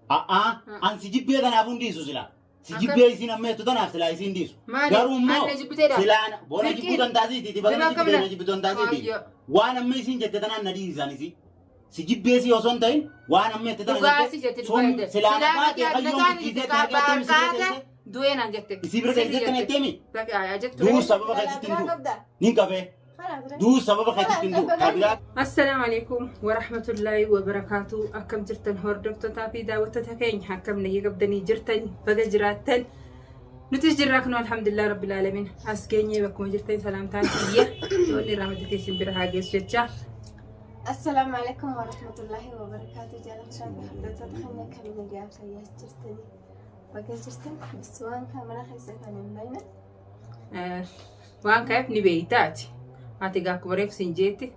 A'aa an si jibbee tanaaf hin dhiisu silaa. Si jibbee isiin amma jettu tanaaf silaa isiin dhiisu. Maali? Garuu immoo Ani na jibbiteedha. silaan bona Dirqiin. jibbuu dantaasiiti bakka Bifa na jibbitee na akkam jibbitu dantaasiiti. Ayyo. Waan amma isiin jette tanaan na dhiisan isii. Si jibbee si osoo hin ta'in waan amma jette tana Dhugaa si jette sun dhugaa jette. silaa Silaa taate na hayyoon taate guddisee kaabaa taate si bira kaate teesse. du'ee naan jette. Isii bira teessee Sirrii tana jette. jetteemi. Bakka yaa jettu. Duu sababa keetitti hin du'u. Nin qabee. Duu sababa keetitti hin du'u. Kabiraa Assalaamu alaikum warahmatullaahi wabarakaatu. Akkam jirtan hordoftootaa fi daawwattoota keenya akkam nagee qabdanii jirtan baga jiraattan. Nutis jirraa kun alhamdulillah rabbil alamin. As geenyee bakkuma jirtan salaamtaan kiyya. Wanni irraa hojjetee isin bira haa geessu jecha. Assalaamu alaikum warahmatullahi wabarakaatu. Jaallattoota hordoftoota keenya kan nagaa fayyaa jirtanii baga jirtan bis waan kaamera keessa kan hin bayne. Waan ka'eef ni beeytaati. Ati egaa akkuma reefu siin jeetti.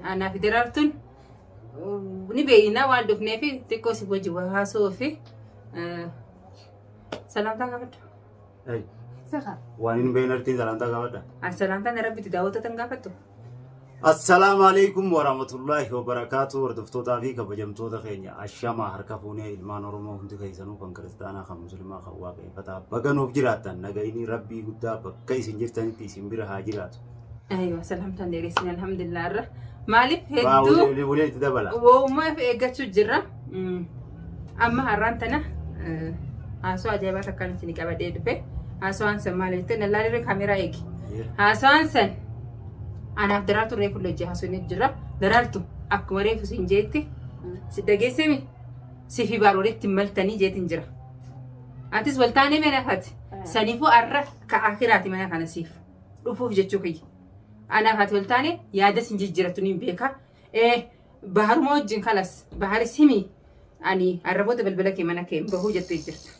Anaa fi daraartuun ni beeyna waan dhufneef xiqqoo si wajji waa haasa'uu fi salaamtaa gaafadhu. Siqa. Waan hin beekne salaamtaa gaafadha. Salaamtaan rabbitti daawwattoota hin gaafattu. Assalaamu alaikum warahmatullahi wabarakaatu hordoftootaa fi kabajamtoota keenya ashamaa harka fuunee ilmaan Oromoo hundi keessanuu kan kiristaanaa kan musliimaa kan waaqeffataa baga nuuf jiraattan nagayinii rabbii guddaa bakka isin jirtanitti isin bira haa jiraatu. Aywa salaamtaan dheeressin alhamdulillah irra. Maaliif Waa hedduu ulee ulee itti dabala. Woomaaf eeggachuu jirra. Amma har'aan tana haasawaa ajaa'ibaa takkaan isin qabadhee dhufe. Haasawaan san maal jettee nallaalirra kaameraa eegi. Haasawaan san anaaf daraartu reefu lojjii haasawni jira. Daraartu akkuma reefu siin jeetti si dhageessemi si fi baar walitti maltanii jeetin jira. Atis wal taanee mana fati. Saniifuu har'a ka akiraati mana kana siif dhufuuf jechuu kiyya. Anaaf ati wal taane yaada sin jijjiiratu niin beeka. Baharuma wajjin kalas baharis himi ani arraboota balbala kee mana kee hin bahuu jettee jirta.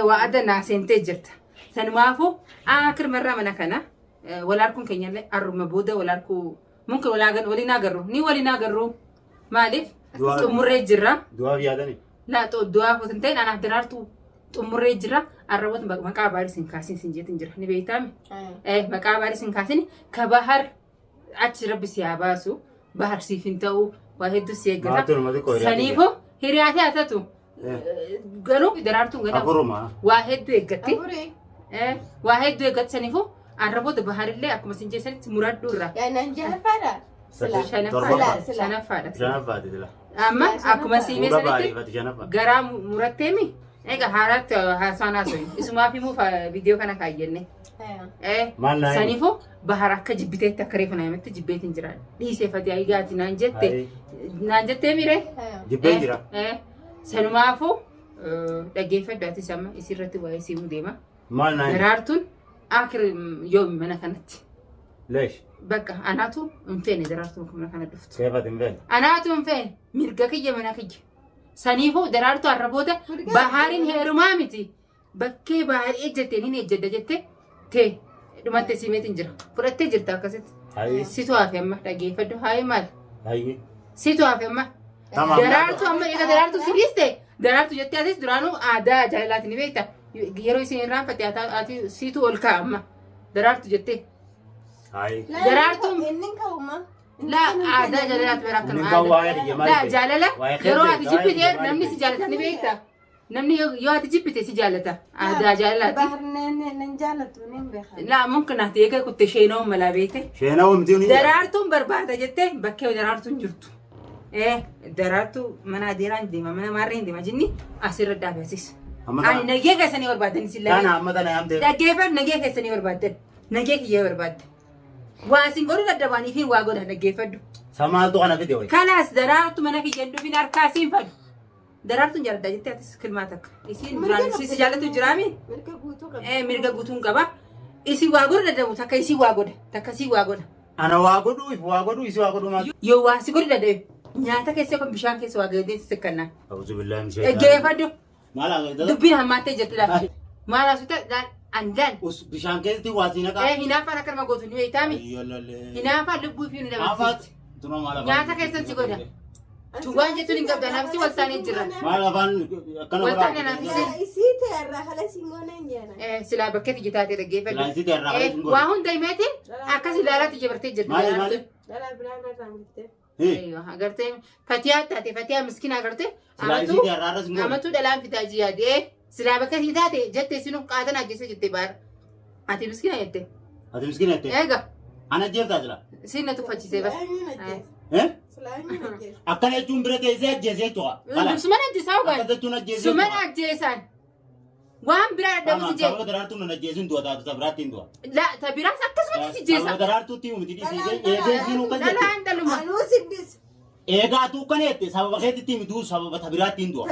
Waa adda naa seentee jirta. Sanumaafuu akir marraa mana kana wal harkuun keenyallee arruma booda wal harkuu mumkin wal hagan waliin agarru ni waliin agarru maaliif xumurree jirra. Du'aaf yaadani. Laa du'aaf osoo hin ta'in anaaf daraartuu xumurree jirra arraboota maqaa baaris hin kaasin sin jeetin jira ni beektaami. Maqaa baaris hin kaasin ka bahar achi rabbi si haa baasu bahar siif hin ta'u waa hedduu si eeggata. Maaltu nama xiqqoo hiriyaa Saniifuu hiriyaa ta'e haa taatu. Garuu daraartuun ganaa Afuruma. waa hedduu eeggatti. Afurii. Waa hedduu eeggatti saniifuu arraboota baharillee akkuma isin jeessanitti muradhu irraa. Yaa nan jahaffaadha. Sila. Shanaffaadha. Sila. Shanaffaadha. Shanaffaati sila. Amma akkuma siimee Fuula sanitti baariifati shanaffa. garaa muratteemi egaa haaraatti haasaan haasoyi. Isumaaf himuuf viidiyoo kana kaayyenne. Maal naa himi? Saniifuu bahar akka jibbiteetti akka reefu naa himetti jibbeetiin jira. Dhiisee fati ayigaati naan jette. Naan jettee miiree? Jibbeen jira. Sanumaafuu dhaggeeffadhu atis amma isirratti waa'ee siimuu deema. Maal naa himi? Daraartuun akir yoomi mana kanatti. Leesh. Bakka anaatu hin feene daraartuun mana kana dhuftu. Keefati hin feene. Anaatu hin feene mirga kiyya mana kiyya. Saniifuu daraartuu har'a booda bahaariin heerumaa miti. Bakkee bahar ejjette nin ejjedha jette tee dhumatte simeetiin jira. Fudhattee jirta akkasitti. Hayi. Situ hafe amma dhageeffadhu hayi maal? Hayi. Situ hafe amma. Tamam. Daraartuu amma egaa daraartuu si dhiiste daraartuu jettee atis duraanuu aadaa jaalalaati ni beekta. Yeroo isin irraanfatte ati siitu ol ka'a amma daraartuu jettee. Hayi. Daraartuun- Inni ka'uma. Laa aadaa jaalalaati bara Inni akkana. ka'u waa'ee kiyya maal Laa ta'e? jaalala Waa'ee kee yeroo ta'e, ati waa'ee jibbite kiyya maal namni si ta'e? jaalata ni beekta. Namni yoo ati jibbite si jaalata. Aadaa jaalalaati. Bahar nan jaalatu nin beeka. Laa mumkin ati eega kutte sheenoo malaa beekte. Sheenaa homtii ni. Daraartuun barbaada jettee bakkee daraartuun jirtu. Daraartuu mana adeeraan deema mana maarreen deema jinni asirra dhaabatis. Amma Ani tana. nagee keessanii barbaadan isin Tana lamaan. amma tana yaamtee. Dhaggeeffadhu nagee keessanii barbaadan. Nagee kiyyee barbaadde. Waa isin godhu dadhabaanii fi waa godha dhaggeeffadhu. Samaaltu kana fide wayi. Kalaas daraartu mana kiyya hin dhufin harkaa siin fadu. Daraartuun jaaladha jettee atis kilmaa takka. Isiin duraan isii si jaallatu jiraami? Mirga guutuu qaba. Mirga guutuun qaba. Isin waa godhu dadhabu takka isii waa godha takka isii waa godha. Ana waa godhuu if waa godhuu isi waa godhuu maal? Yoo waa si godhu dadhabe nyaata keessa yookaan bishaan keessa waa gadee si sikkannaa. Auzu billahi min shaytaan. Dhaggeeffadhu. Maal haasofta? Dubbiin hammaattee jirti lafa. Maal haasofta? Andaan. Us bishaan keessatti waa si naqaa. Hinaaffaan akka nama gootu ni beektaami. Ayyoolollee. Hinaaffaan lubbuu fi nu dabarsiisti. Afaat. Tuma maal afaan. Nyaata keessan si godha. Tuwaan jechuun hin qabda. Nafsi wal taanee jirra. Maal afaan akkana Wal taane naaf godhaa? isin. Isii ta'e irraa haala siin goona hin jedhan. Silaa bakkeetti jitaatee dhaggeeffadhu. Silaa isii ta'e irraa haala siin goona. Waa hunda himeetiin akkas ilaalaatti jabartee jirti. Maali maali? Dhalaa biraan irraan bittee. Agartee Fatiyaa taate Fatiyaa miskiina agartee Silaa amatu isii arraarras hin goone. amatu dhalaan fitaa jiyaadee silaa bakka isii taate jette isinuu qaatan ajjeese jette baara. Ati miskiina jette. Ati miskiina jette. Eega Ana ajjeeftaa silaa. siin na tuffachiisee bas. Eh? Akkana jechuun bira teessee ajjeesee jechuudha. Kala. Suman ajjeesaa Akkas ogaan. jechuun ajjeesee Suman jechuudha. ajjeesaan. Waan biraa dadhabu si jee. Sababa daraartuun nan ajjeesin du'a taatu ta biraatti hin du'a. La ta biraas akkasumatti si jeesa. Sababa daraartuutti miti dhiisee eegee siinuu kan jette. Dhalaan dhaluma. Anuu siddis. Eegaatu kan jette sababa keetitti mituu sababa ta biraatti hin du'a.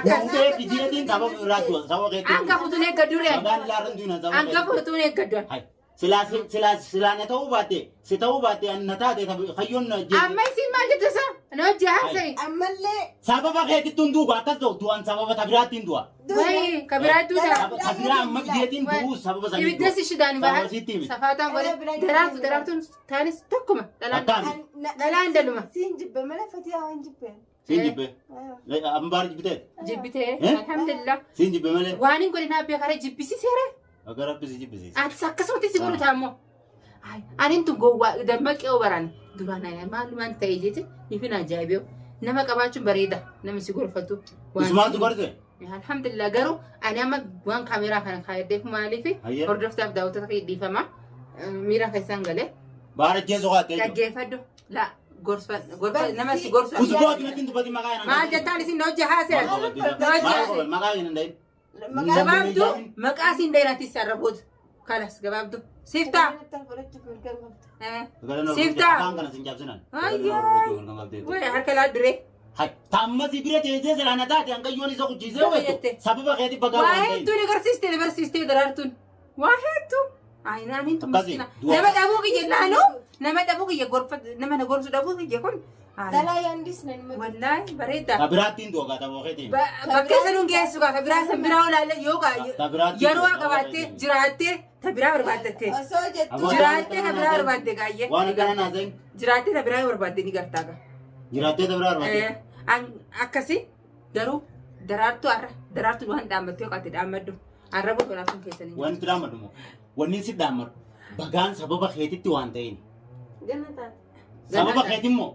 Guutee fidiyeetiin sababa biraatti du'a sababa keetti. Hanga futuun eeggaddu ree. Sababaan ilaaran duuna sababa Hanga keetti. futuun eeggaddu. Hai. Silaa silaa silaa na ta'uu baatte si ta'uu baatte ani na taate hayyoon na ajjeese. Amma isin maal jette sa? Na hojii haasa'e. Ammallee Sababa keetitti hin duuba akkas ta'u du'an sababa ta biraatti hin du'a. Wayi kabiraattuu ta'a. Ta biraa amma fidiyeetiin du'uu sababa sanii Ibidda si shidaan Sababa sitti himi. Safaataan godhe. Daraartu daraartuun taanis tokkuma. Dhalaan Akkaami? Dhalaan daluma. Siin jibbe malee Fatiyaa waan jibbeen. Siin jibbe. Ambaar jibbitee? Jibbitee. Eh? Alhamdulillah. Siin jibbe malee. Waan hin godhin abbee karaa jibbisiiseera. Akka rabbi si jibbisiise. Atis akkasumatti si godhu taammoo. Anin tun gowwaa dammaqee baraan duraan maalumaan ta'e jeeti ifin ajaa'ibee nama qabaachuun bareeda nama si gorfatu. Waan si- Isumaatu gorse? Alhamdulillah garuu ani amma waan kaameraa kana kaayaddeef maaliif Ayyee. hordoftaaf daawwattoota kee dhiifama miira keessan galee Baara ajjeesuu kaattee jiru. dhaggeeffadhu la gorsa gorsa nama si gorsu. Usboo akkanatti hin dubbatin maqaa kana. Maal jettaan isin na hojii haasa'e. Maqaa kana hin dhahin. Gabaabduu maqaa siin dheeratis sarraboota. Kalas gabaabduu. Siif ta'a. Siif ta'a. Afaan kana sin cabsinan. Wee harka laa duree. Taammasii bira teessee silaa na taate hangayyoon isa kuchiisee waytu sababa keetti bagaa Waa waan ta'eef. hedduu ni garsiistee ni barsiistee daraartuun. Waa hedduu. Ayinaan hin Akkasi, miskiina. du'a. Nama dhabuu kiyya laanuu nama dhabuu kiyya gorfa nama na gorsu dhabuu kiyya kun. Dhalaa yaandis nan matu. Wallaahi bareeda. Ta biraatti hin du'a gaa keetiin. Bakka isa nuun geessu gaa ta biraa san biraa olaalle yoo gaa Ta biraatti yeroo qabaattee jiraattee ta biraa barbaaddattee. Osoo jettu. Jiraattee ta biraa barbaadde gaayyee. Waan akkana naaseen Jiraattee ta biraa barbaadde ni gartaa gaa. jiraattee ta biraa barbaadde. Akkasi garuu daraartuu har'a daraartuu waan dhaammattu yoo qaate dhaammadhu har'a booda sun keessanii. Wanti dhaammadhu moo wanni si dhaammadhu bagaan sababa keetitti waan ta'een. Ganna taate. Sababa keetiin moo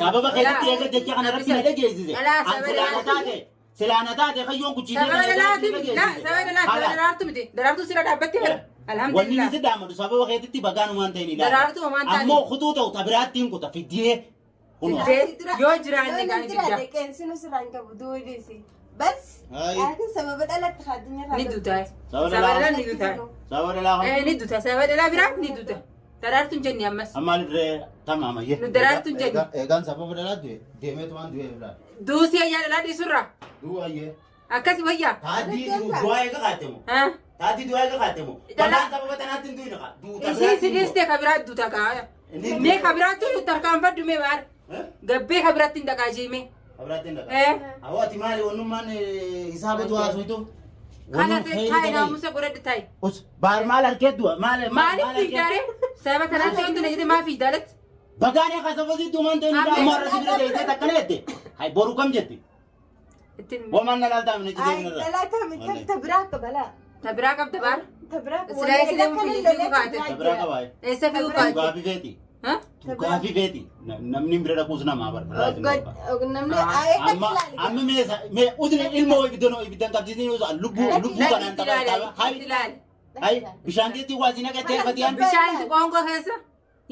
sababa keetitti eega jecha kana irratti na dhageessise. Alaa, An sababa silaa na taate silaa na taate hayyoon kuchiisee Sababa kana irratti dhalaatii na miti. Laa dhageessise. sababa dhalaatii Haala. daraartuu miti. Daraartuu sirra dhaabbattee bara. Wanni Alhamdulillah. si dhaammadhu sababa keetitti bagaan waan ta'een ilaala. Daraartuu homaan taane. Ammoo kutuu ta'u ta biraatti hin kuta fiddee kunoo. Fiddee. Yoo jiraanne gaarii fidda. Qeensi nu sirraan qabu duudisi. Bas. Ayi. Laakiin sababa dhalatti addunyaa Ni duutaa. Sababa Sababa dhalaa. dhalaa ni duutaa. Sababa dhalaa. Ni duutaa. Sababa dhalaa biraa ni duuta. Daraartuun jenni ammas. Amma illee tamaam ayyee. Nu daraartuun jenni. Eegaan sababa dhalaa du'e deemeetu waan du'e biraa. Duusii ayyaa dhalaa dhiisurraa. Du'u ayyee. Akkasi wayyaa. Taaddii du'aa eega kaatte moo? Haa. Taaddii du'aa eega kaatte moo? Dhalaa- Bagaan sababa tanaatti hin du'ine kaa. Duuta Isiin si dhiistee ka biraa duuta kaa. Mee ka biraatti tarkaanfadhu mee baara. Gabbee ka biraatti hin dhaqaa jeemee. Abiraatti hin dhaqaa. Eh. Awwa ati maali wannummaan hisaabatu haasoftu? Kana taa'e naamusa godhadhu taa'e. Us baar maal harkee du'a maal Maaliif fiigdaare? Sababa kanaatti wanti na jedhe maa fiigdaalatti? Bagaan eega sababa duumaan ta'e Amma- amma warra si bira teessee takkana jette. Hay boru kam jetti? Ittiin Wamaan na laaltaa minni Ay, jireenya irra. dhalaa taami ta biraa qaba laa. ta biraa qabda baara. Ta biraa qaba. Silaa isi deemu fiiguu kaate. Ta biraa qaba. Eessa fiiguu kaate? Dhugaafi feeti. Ha? Dhugaafi feeti. Namni bira dhaquus namaa barbaada. Namni Amma amma mee mee usni ilmoo ibiddan ibiddan qabsiisni lubbuu lubbuu kanaan Itti tapha ilaali. tapha. Hay Itti ilaali. hay bishaan keetti waa si naqattee fatiyaan Bishaan qoonqoo keessa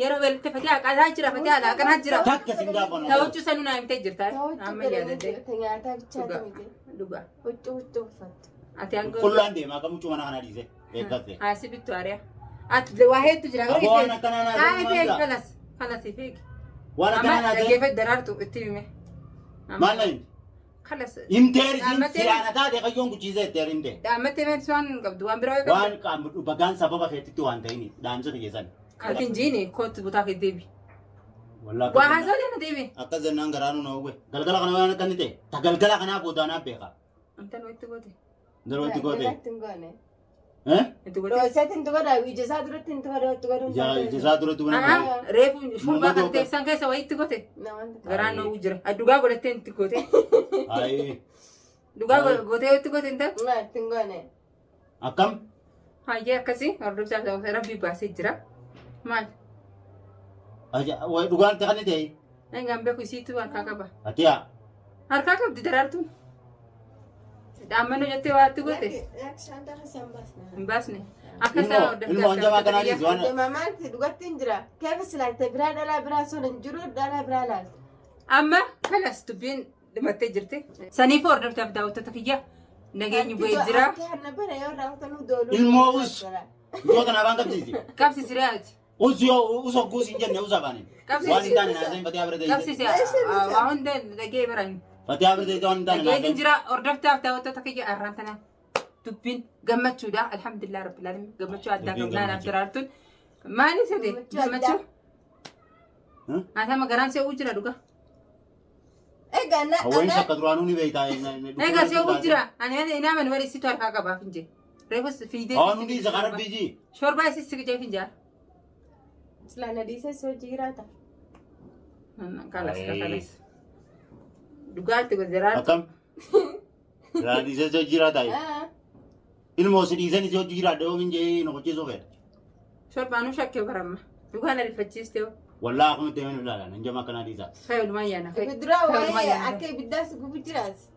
yeroo beeltte fatee haqataa jira fatee alaaqanaa jira. takka sin gaafannu. Ta'uchuu sanuu naa himtee jirta. Amma yaadadde. Nyaataa bichaatu miti. Dhugaa. Huccuu huccuu uffattu. Ati hanga. Qullaan deemaa kamuu cuma kana dhiise eeggatte. Haa si bittu ari'a. Ati waa hedduu jira. Aboo waan akkanaa naa Haa ta'e feegi maal kalas. Kalas feegi. Waan Amma akkanaa naa ta'e dhaggeeffadhu daraartu itti hime. maal na himte? Kalas. Himteer isin Dhaammatee- silaana taate qayyoon guchiisee itti himte. Dhaammattee meeshaa waan qabdu waan biraa yoo Waan qabdu. qaamni bagaan sababa keetitti waan ta'ini dhaamsa kiyya san. Ati hin jiini kootu butaa kee deebi. Wallaahi Waa haasoo deema deebi. Akka jennaan garaa nu oowwe. Galgala kana waan akka inni ta'e ta galgala kanaa boodaanaa beeka. Amtan itti goote. Daroo itti goote. Duratti hin goone. Eh? Itti goote. Dhoosetti hin tuqadha. Ija isaa duratti hin tuqadha. Itti godhuun Ija isaa duratti buna Haa reefu shurba kan Mummata teessan keessa wayii itti goote. Namoota. Garaan noowu jira. Dhugaa godhattee itti goote. Ayi. Dhugaa gootee itti goote hin ta'u. Itti hin goone. Akkam? Hayyee akkasii hordofaa ta'uu rabbi baasee jira. Maal? Dhugaan ta'e kan ta'e. Egaan beeku isiitu harkaa qaba. Fatiyaa. Harkaa qabdi daraartuun. Dhaammannoo jettee waa itti goote. Shaantaa keessa hin baasne. Hin baasne. Akka isaa Ilmoo hanjamaa kanaa dhiisi waan. Deemamaan dhugatti hin jira. Keefa silaalte biraa dhalaa biraa sun hin jiru dhalaa biraa laalta. Amma kalas dubbiin dhumattee jirti. Saniif hordoftaaf daawwattoota kiyya nageenyi bu'ee jira. Ilmoo us. Ilmoo kana afaan qabsiisi. Qabsiisi re'aati. Us yoo us hogguu siin jenne us afaaniin. Qabsiisi. Waan hin taane naaseen Fatiyaa bira teessee. Qabsiisi waa hunda dhagee biraan. Fatiyaa bira teessee waan hin taane Nageenyi naaseen. jira hordoftaaf daawwattoota kiyya arraan tana dubbiin gammachuudha. Alhamdulillah rabbil alamin gammachuu addaa Dubbiin qabnaa naaf gammachuu. daraartuun. Maali sede Gammachuu addaa. gammachuu? Atama garaan se'uu jira dhuga. Egaa na Hawween shakka duraanuu ni beektaa. Egaa se'uu jira. Ani inaaman wali situ harkaa qabaaf hin jee. Reefus fiidee. Hawaan hundi isa kana biyyi. Shorbaa isis siqicee hin jaa. Silaa na dhiisee si hojii jiraata. Kalas kalas. Dhugaatti godhe Akkam? Silaa dhiisee si hojii jiraata. Ilmoo si dhiisanii si hojii jiraadha yoo hin jee na qochiisuu fedha. Shorbaanuu shakkee baramma. Dhugaan ariifachiistee hoo. Wallaa akkuma itti himanii ilaala. Nan jamaa akkanaa dhiisaa. Fayyumaa yaana. Dura waa'ee akka ibiddaa si gubu jiraas.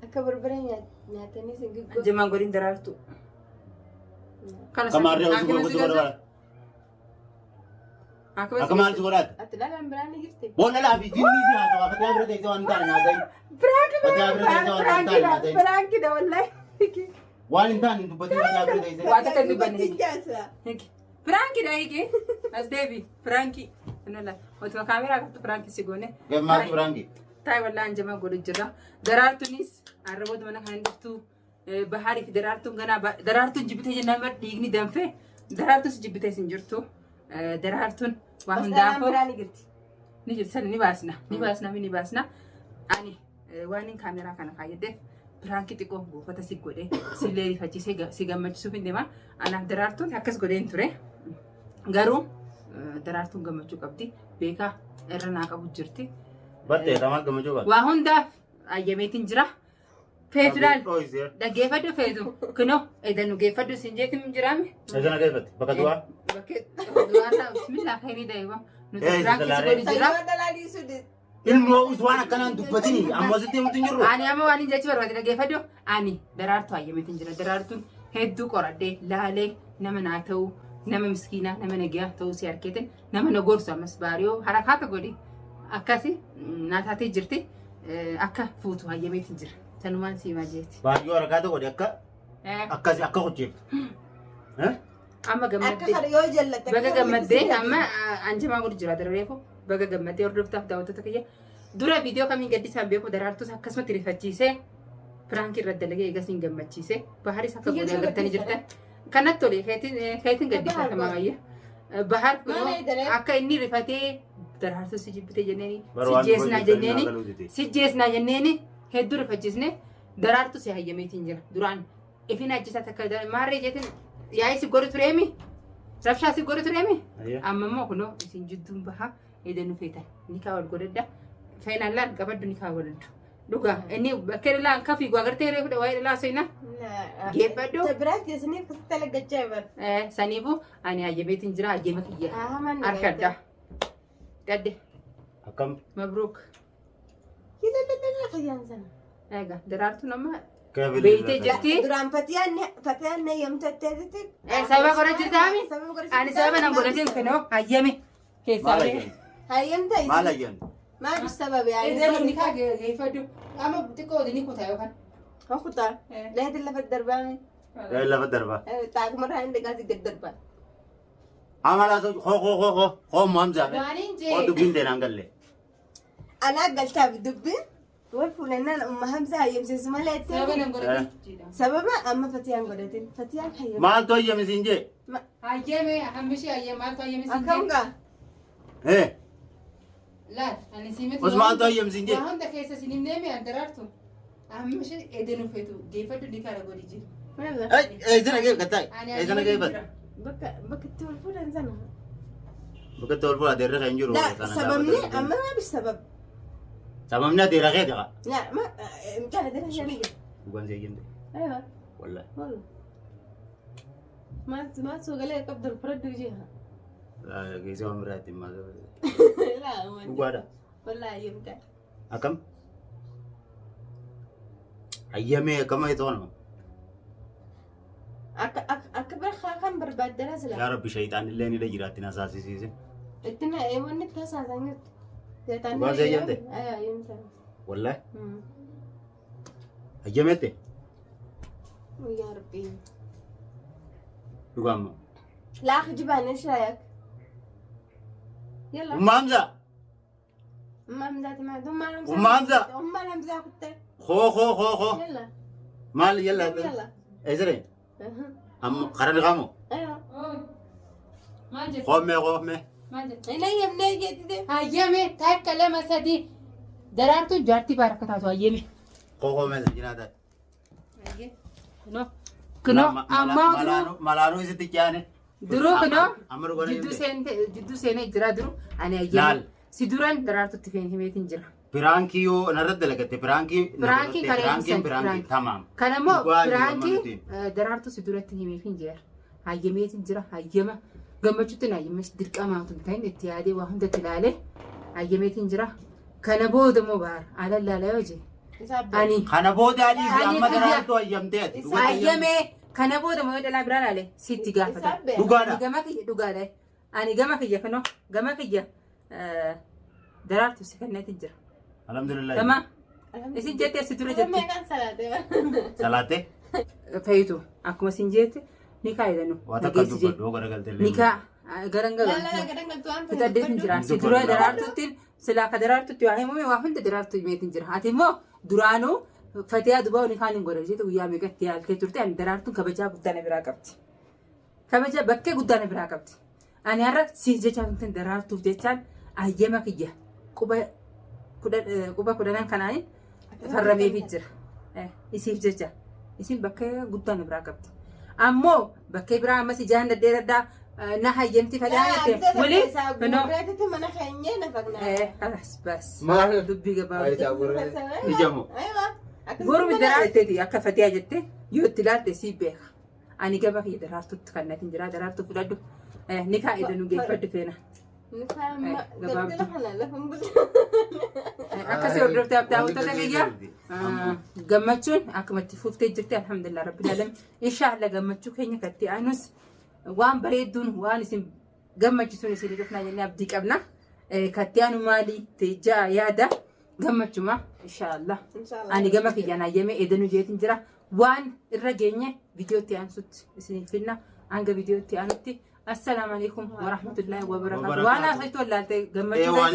Akka barbare nyaatanii si guggu. Jamaan godhin daraartu. Kamaarree hojii godhu godhu. Akka maal si godhaati? Ati dhalaan biraan ni jirti. Boona laafi jinni si haasawaa Fatiyaa bira teessee waan hin taane naasa'in. Fatiyaa bira teessee waan hin taane naasa'in. Biraankidha wallahi. Waan hin taane hin dubbatin Fatiyaa bira teessee. Waa takka hin dubbanne. Dubartiin jaasa. Biraankidha hiike. As deebi. Biraankii. Nola. Otuma kaameraa qabdu biraankii si goone. Gammaatu biraanki. Taa'e wallahi anjamaa godhu jira. Daraartuunis arraboota mana kana hin dhuftu. Bahaarii fi daraartuun ganaa daraartuun jibbitee jennaan bar dhiigni danfee daraartuus jibbitee hin jirtu. Daraartuun waa Bas dhalaan hundaafuu biraa ni jirti. ni jirti sana ni baasna ni baasna ni baasna. Ani waan hin kaameraa kana kaayyaddeef piraankii xiqqoo buufata si godhee sillee rifachiisee si gammachiisuuf hin deema. Anaaf daraartuun akkas godheen ture. Garuu daraartuun gammachuu qabdi. Beekaa irra naa qabu jirti. Battee tamaa gammachuu qabdi. Waa hundaaf ayyameetiin jira. Feetu laal. Dhaggeeffadhu feetu. Kunoo edan nu geeffadhu siin jeetiin jiraame. Eesana geeffatti? Bakka du'aa? Bakkee du'aarraa bismillah khayrii daa'ima. Nuti Eh, piraankii si godhu jira. Sayyoo dhalaa dhiisuu dide. Ilmoo us waan akkanaan dubbatini amma sitti himutu hin jirru. Ani amma waan hin jechi barbaade dhaggeeffadhu. Ani daraartuu ayyameetiin jira. Daraartuun hedduu qoradhee laalee nama naa ta'u nama miskiinaa nama nagiyaa ta'uu si harkeetiin nama na gorsu ammas baariyoo harakaata godhi akkasi naa taatee jirti. Akka fuutu hayyameetiin jira. Sanumaan siimaa jeeti. Baay'ee harakaata godhi akka akkasi akka hojjeeftu. Amma Akka gammaddee. kana yoo jallatte. Baga gammaddee amma anjamaa godhu jira darareefu baga gammaddee hordoftaaf daawwattoota kiyya. Dura viidiyoo kamiin gaddisaan beeku daraartus akkasumatti rifachiisee piraankii irra dalagee eegas hin gammachiise. Baharis akka Kiyya godhe agartanii gaddisa. jirtan. Kanatti tole keetiin gaddisa Bahar maayya. Bahar Maal eegalee? akka inni rifatee daraartus si jibbite jenneeni Bara si waan jeesnaa hojjetanii jenneeni naa galuu dide. si jeesnaa jenneeni hedduu rifachiisne daraartu si hayyameetiin jira. Duraan ifin ajjisaa takka maarree jeetiin yaa'ii si godhu tureemi rabshaa si godhu tureemi. Amma immoo kunoo isin jidduun bahaa eeda nu feetan ni kaa wal godhadha. Feenaan laal qabaddu ni kaa godhadhu. Dhugaa inni bakkee dhalaa kan fiigu agartee reefu waa'ee dhalaa seenaa. Geeffadhu. Biraa keessanii akkasitti alaggachaa bara. Saniifuu ani hayyameetiin jira hayyama kiyya. Harkadha. Dadde Akkam? mabruuk. Hidha fayyaan sana. Egaa daraartuun amma Keevil beeytee jirti. Duraan fatiyaan hayyamtatteetitti. Sababa godha jirtaami? Sababa godha Ani sababa nan godhatiin kunoo hayyame. Keessaa Maal bahee. hayyamte? Hayyamta Maal hayyamte? Maal sababa Edaa ni kaa geeffadhu. Amma xiqqoo ni kutaa yookaan. Kutaa. Laayita lafa darbaame. Lafa darbaa. Taakumarraa inni gaasi gad darbaa. Amala hoo hoo hoo hoo hoo muhamza. Waaniin jee. Hoo dubbiin teenaan galle. Anaa galchaaf dubbiin wal fuulannaan umma Hamza hayyamsiisu malee Sababa nan ittiin godhatiin. sababa amma fatiyaan godhatin fatiyaan hayyam. Maaltu hayyame siin jee? Hayyame hambishee hayyame maaltu hayyame siin Akkam jee. gaa? Laal ani siimeti. Os maaltu hayyame siin jee? Waa hunda keessa siin himneemi an daraartu. Hambishee eeda nu feetu geeffadhu ni kaara godhi jira. Eessana geeffatta? Ani Eessana geeffatta? Bakka bakka itti wal fuudhan sana. Bakka itti wal fuudhan adeerra kan jiru. Sababni amma maal sabab? Sababni adeerra kee ta'a. Yaa ma mucaan adeerra ishee jira. Dhugaan see jende. Aywa. Wallahi. Walla. Maal maal soogalee qabdu fudhadhu jira. Geesoo waan biraatti maal. Laa Dhugaadha. Wallaahi hayyamte. Akkam? Hayyamee akkama itoo nama. Akka akka bira kan barbaaddana sila. Yaa Rabbi shayxaan illee ni jiraatti na saasisiise. Itti na wanni itti hasaasan jirtu. Seetaan Dhugaa see hayyamte? Hayyamte. Wallaahi. Hayyameette? Yaa Rabbi. Dhugaa ammoo. لا أخي جبان إيش رأيك؟ يلا Umma Hamza. أم حمزة ما أم حمزة أم حمزة. أم حمزة كنت Koo koo koo koo. يلا Maal yalla. يلا Eesiree? Amma karaa dhiqamoo? أيوه Maal jette? Qoomee qoomee. Maal jette? إلي منين جيت Hayyame takka lama sadii daraartuun jaartii baaraka taatu hayyame. Koo qoomee jiraata. Kunoo kunoo ammaa duruu Malaanuu isitti jaane. duruu kunoo Amma dhugaa jidduu seenee jira duruu ani Laal. hayyame. Si duraan daraartutti feen himeetiin jira. Piraankii yoo narratti dalagatte piraankii. Piraankii kalee Piraankiin piraankii tamaam. Kanammoo Dhugaa jiru piraankii amma nuti. daraartuu si duratti himeefin jira. Hayyameetiin jira hayyama gammachuutti hayyames dirqamaatu hin ta'in itti yaadee waa hundatti ilaalee hayyameetiin jira. Kana booda immoo baara alallaala yoo jee ani Kana booda adii fi Ani amma kiyya. daraartuu hayyamtee ati. hayyamee kana booda immoo yoo dhalaa biraa ilaale sitti gaafata. Dhugaadha. Ani gama kiyya dhugaadha. Ani gama kiyya kunoo gama kiyya daraartuu si kenneetiin jira. Alhamdulillah. Tama isin jettee si dura jette. Salaattee. Fayitu akkuma isin jette ni kaayidanu. Waa takka dubbadhu garagaltee. Nikaa garangalan. Fixaddeetiin jira. Si dura daraartuutti silaa ka daraartuutti waa himame waa hunda daraartuu himeetiin jira. Ati immoo duraanuu Fatiyaa dubaa ni kaan hin godhan jeete guyyaa meeqatti yaaltee turte ani daraartuun kabajaa guddaa na biraa qabdi. Kabajaa bakkee guddaa na biraa qabdi. Ani har'a siif jechaan tun daraartuuf jechaan hayyama kiyya quba quba kudhanan kanaan farrameefii jira. Isiif jecha. Isin bakkee guddaa na biraa qabdi. Ammoo bakkee biraa ammas ijaan daddeeraddaa na hayyamti fadhaa jette. Wali kunoo. Kalas bas. Maal? Dubbii gabaabaa. Ijamu. Gormi daraarteeti akka fatiyaa jette yoo itti ilaalte sii beeka. Ani gama kiyya daraartutti kan natiin jira daraartuu fudhadhu. Ni kaa'ida nu geeffadhu feena. Akkasii hordoftee daawwattoota kiyya gammachuun akkuma itti fuftee jirti alhamdulillah rabbil alamin. Inshaallah gammachuu keenya katti aanus waan bareedduun waan isin gammachisuun isin dhufnaa jennee abdii qabna. Katti aanu maali tejjaa yaada gammachuma inshaallah. Ani gama kiyyaan hayyamee eedanuu jeetiin jira. Waan irra geenye viidiyootti aansutti isiniif finna. Hanga viidiyootti aanutti assalaamu alaikum warahmatullaahi wabarakaatu. Waan haasoftu wallaalte gammachuu Waan